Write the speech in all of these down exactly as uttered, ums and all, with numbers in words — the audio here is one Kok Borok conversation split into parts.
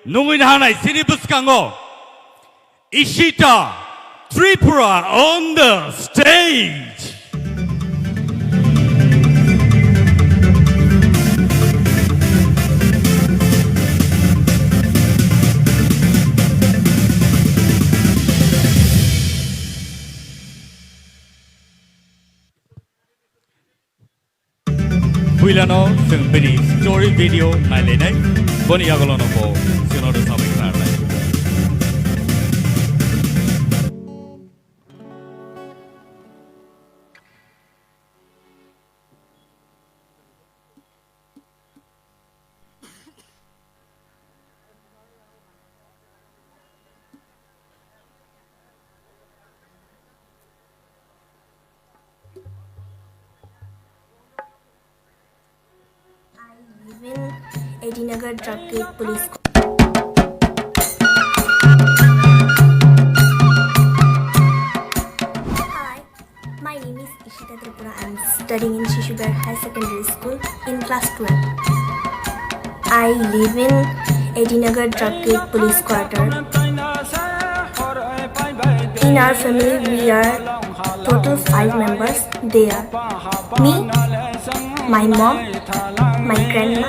Nungwi nahanai chini bwskango Ishita Tripura on the stage. Puilano chwng bini story video nailainai, boni yagulono bo chwngno rwchapwi khnarnai. I live in Edinagar Traffic Police. Hi, my name is Ishita Tripura. I'm studying in Shishu Bihaar High Secondary School in class twelve. I live in Edinagar Traffic Police Quarter. In our family, we are total five members. They are me, my mom, my grandma,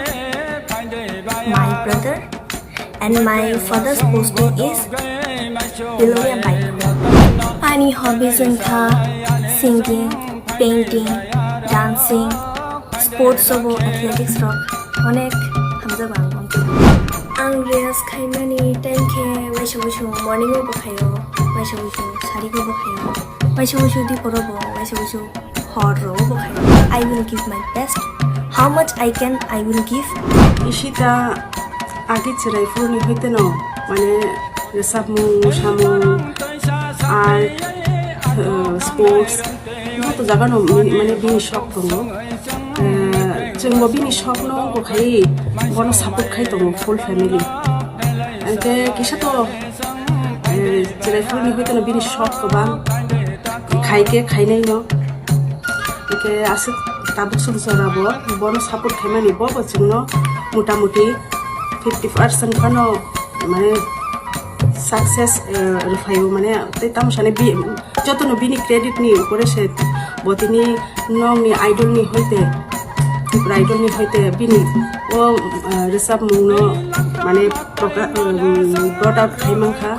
my brother, and my father's posting is Bilonia Baikura. Ani hobbies wngkha singing, painting, dancing, sports o bo athletics rok onek hamjago ang. Ang reels khaimani time khe waisa waisa morning o bo khaio, waisa waisa sari o bo khaio, waisa waisa dipor o bo, waisa waisa hor o bo khaio. I will give my best, how much I can, I will give. Ishita age chwrai phuruni hoiteno mane rwchapmung, mwsamung, art, uh, sports, joto jagano mane bini shok tongo. Eh, chwngbo bini shokno wngkha khai bono support khai tongo full family. Hwnkhe kisa to, eh, chwrai phuruni hoiteno bini shok kwbang, khai khe khainaino. Hwnkhe aswk tabuk sumsora bo bono support khaimani, bo bo chwngno mota moti fifty percent phano mane success, eh, rwphaio mane tei tamo sani bi-, jotono bini credit ni upore se bo tini nokni idol ni hoite, Tripura idol ni hoite bini o, eh, rwchapmung no mane progra-, um, brought out khai mankha.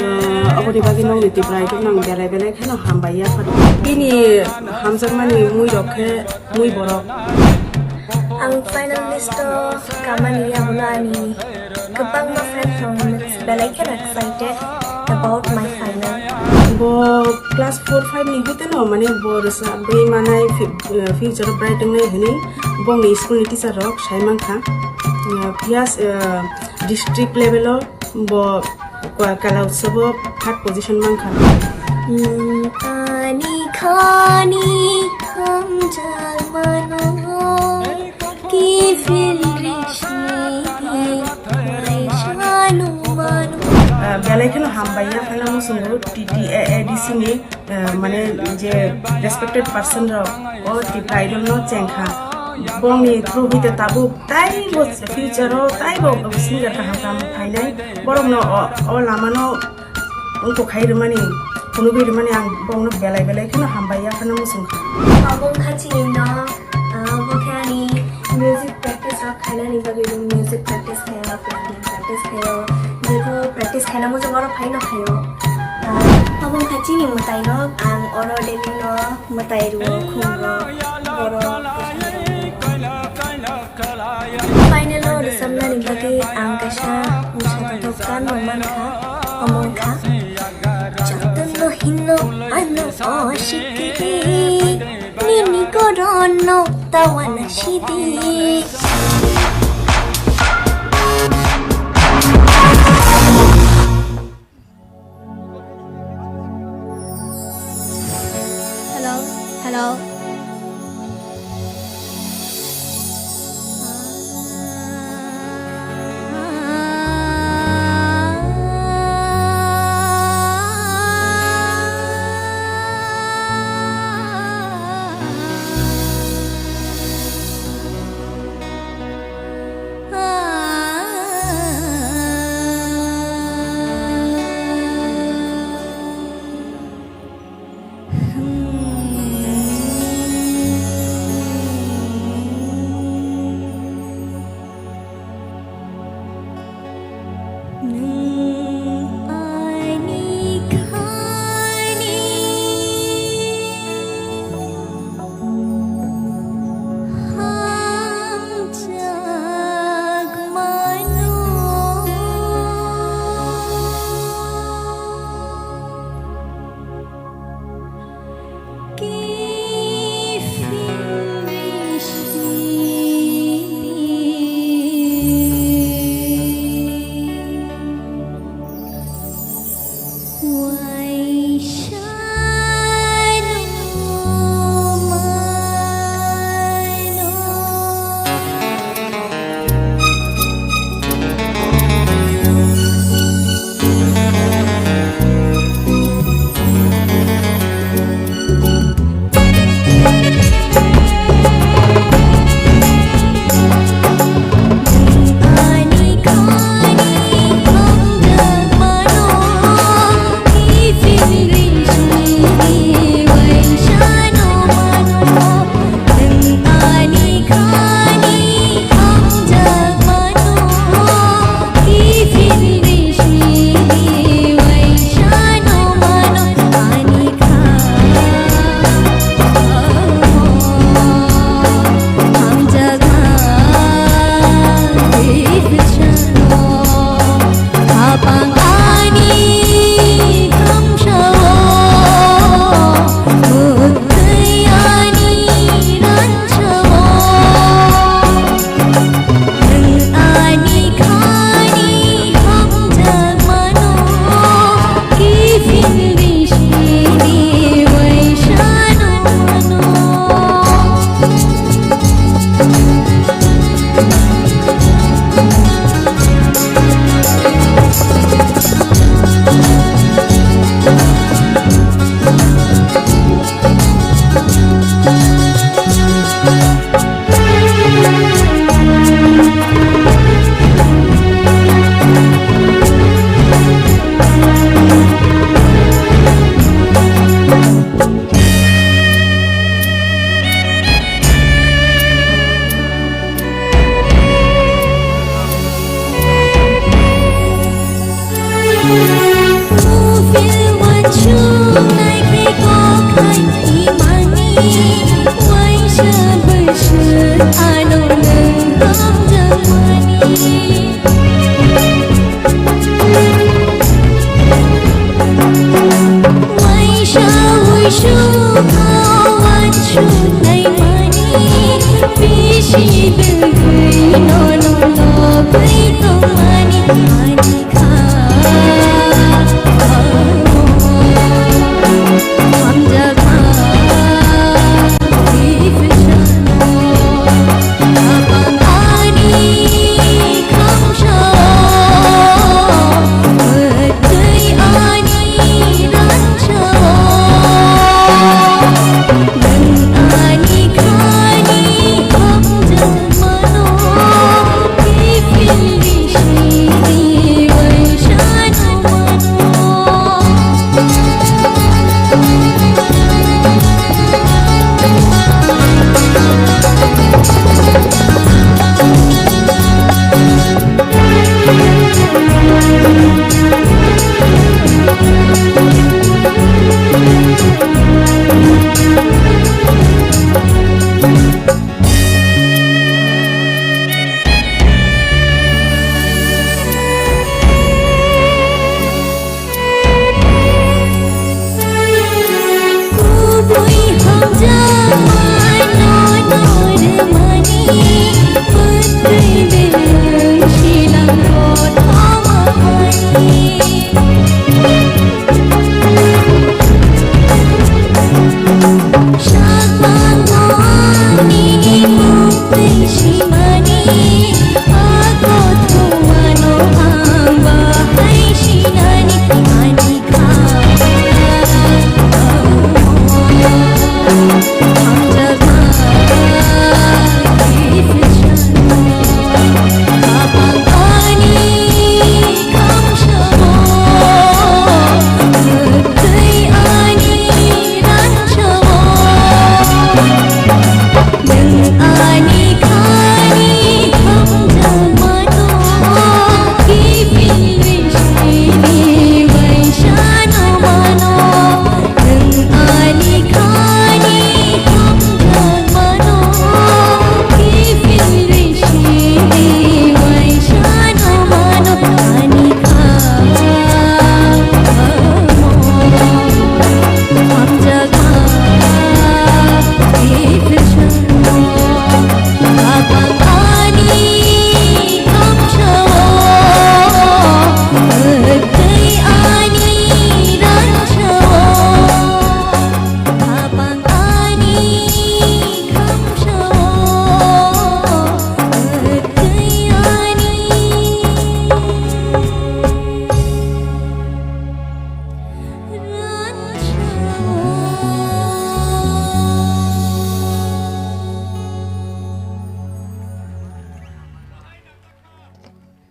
Eh, oboni bagwi nokni Tripura idol no ang belai belai kheno hambai ya phano. Bini hamjakmani mui rok khe mui borok. Ang final list o kamani yagulo ani kwbangma friend rok belai kheno excited about my final. Bo class four five ni hoiteno mane bo rwchapwi manai fi-, eh, future bright wngnai hwnwi bongni school ni teacher rok sai mankha. Eh, phiya, eh, district level o bo Kwa-, Kala Utsav o third position mankha. Nwng ani khani hamjakmano, kifil rishni di maisano mano. Ah, belai kheno hambai ya, phano muchungo T T A A D C ni, ah, mane je respected person rok o Tripura Idol no chengkha. Bongni through hite tabuk taibo future o taibo singer kaham kaham phainai. Borokno o, o lamano wngkuk khai rwmani, phunugwi rwmani ang bongno belai belai kheno hambai ya phano muchung kha. Abo wngkha chini no, ah, bo khe ani music practice rok khainani bagwi bo music practice khaio, painting practice khaio, jebo practice khaina muchung oro phaino khaio. Ah, abo wngkha chini mwtai no, ang oro daily no mwtai rwo, khum rwo, borok. Final o rwchapnani bagwi ang kaisa mwsathothok gan rok mankha, omo wngkha, jotono hino ano oshikiri, nini gorono tawana shidi. Hello, hello. Nwng ani khani hamjak mano.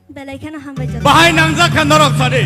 Belai kheno hambai joto. Bahai nangjak kha norok sadi.